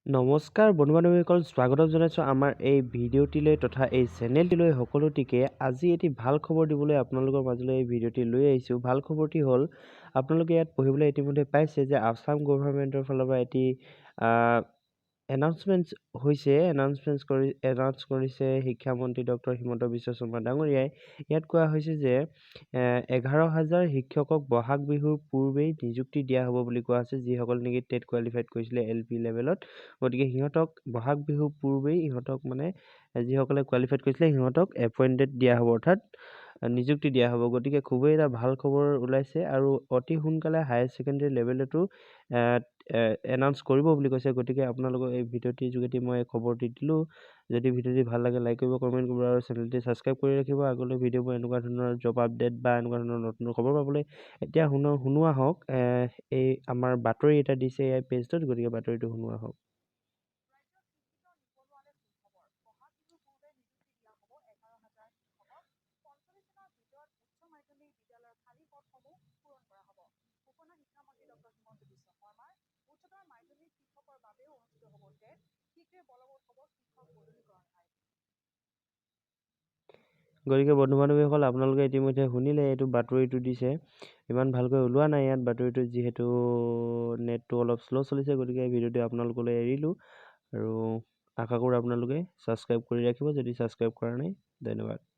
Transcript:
নমস্কাৰ বন্ধু বান্ধৱীসকল, স্বাগতম জনাইছোঁ আমাৰ এই ভিডিঅ'টিলৈ তথা এই চেনেলটিলৈ সকলোটিকে। আজি এটি ভাল খবৰ দিবলৈ আপোনালোকৰ মাজলৈ এই ভিডিঅ'টি লৈ আহিছোঁ। ভাল খবৰটি হ'ল, আপোনালোকে ইয়াত পঢ়িবলৈ ইতিমধ্যে পাইছে যে আছাম গভৰ্ণমেণ্টৰ ফালৰ পৰা এটি এনাউন্সমেণ্ট হৈছে। এনাউন্সমেণ্ট কৰি এনাউন্স কৰিছে শিক্ষামন্ত্ৰী ডক্টৰ হিমন্ত বিশ্ব শৰ্মা ডাঙৰীয়াই। ইয়াত কোৱা হৈছে যে 11,000 শিক্ষকক বহাগ বিহুৰ পূৰ্বেই নিযুক্তি দিয়া হ'ব বুলি কোৱা হৈছে, যিসকল নেকি টেট কোৱালিফাইড কৰিছিলে এল পি লেভেলত। গতিকে সিহঁতক বহাগ বিহুৰ পূৰ্বেই ইহঁতক মানে যিসকলে কোৱালিফাইড কৰিছিলে সিহঁতক এপইণ্টেড দিয়া হ'ব, অৰ্থাৎ নিযুক্তি দিয়া হ'ব। গতিকে খুবেই এটা ভাল খবৰ ওলাইছে আৰু অতি সোনকালে হায়াৰ ছেকেণ্ডেৰী লেভেলতো এনাউন্স কৰিব বুলি কৈছে। গতিকে আপোনালোকক এই ভিডিঅ'টিৰ যোগেদি মই এই খবৰটি দিলোঁ। যদি ভিডিঅ'টি ভাল লাগে, লাইক কৰিব, কমেণ্ট কৰিব আৰু চেনেলটি ছাবস্ক্ৰাইব কৰি ৰাখিব আগলৈ ভিডিঅ'বোৰ এনেকুৱা ধৰণৰ জব আপডেট বা এনেকুৱা ধৰণৰ নতুন খবৰ পাবলৈ। এতিয়া শুনোৱা হওক, এই আমাৰ বাতৰি এটা দিছে এই পেজটোত, গতিকে বাতৰিটো শুনোৱা হওক। ৰাজ্যৰ শিক্ষিত নিবনুৱালৈ সুখবৰ। বহাগ বিহুৰ পূৰ্বে নিযুক্তি দিয়া হ'ব 11,000 শিক্ষকক। 45 দিনৰ ভিতৰত উচ্চ মাধ্যমিক বিদ্যালয়ৰ খালী পদসমূহ পূৰণ কৰা হ'ব। ঘোষণা শিক্ষামন্ত্ৰী ডক্টৰ হিমন্ত বিশ্ব শৰ্মাৰ। উচ্চতৰ মাধ্যমিক শিক্ষকৰ বাবেও অনুষ্ঠিত হ'ব টেট। শীঘ্ৰে বলবৎ হ'ব শিক্ষক বদলিকৰণ আইন। গতিকে বন্ধু বান্ধৱীসকল, আপোনালোকে ইতিমধ্যে শুনিলে, এইটো বাতৰিটো দিছে। ইমান ভালকৈ ওলোৱা নাই ইয়াত বাতৰিটো, যিহেতু নেটটো অলপ শ্ল' চলিছে। গতিকে এই ভিডিঅ'টো আপোনালোকলৈ এৰিলোঁ আৰু আশা কৰোঁ আপোনালোকে ছাবস্ক্ৰাইব কৰি ৰাখিব যদি ছাবস্ক্ৰাইব কৰা নাই। ধন্যবাদ।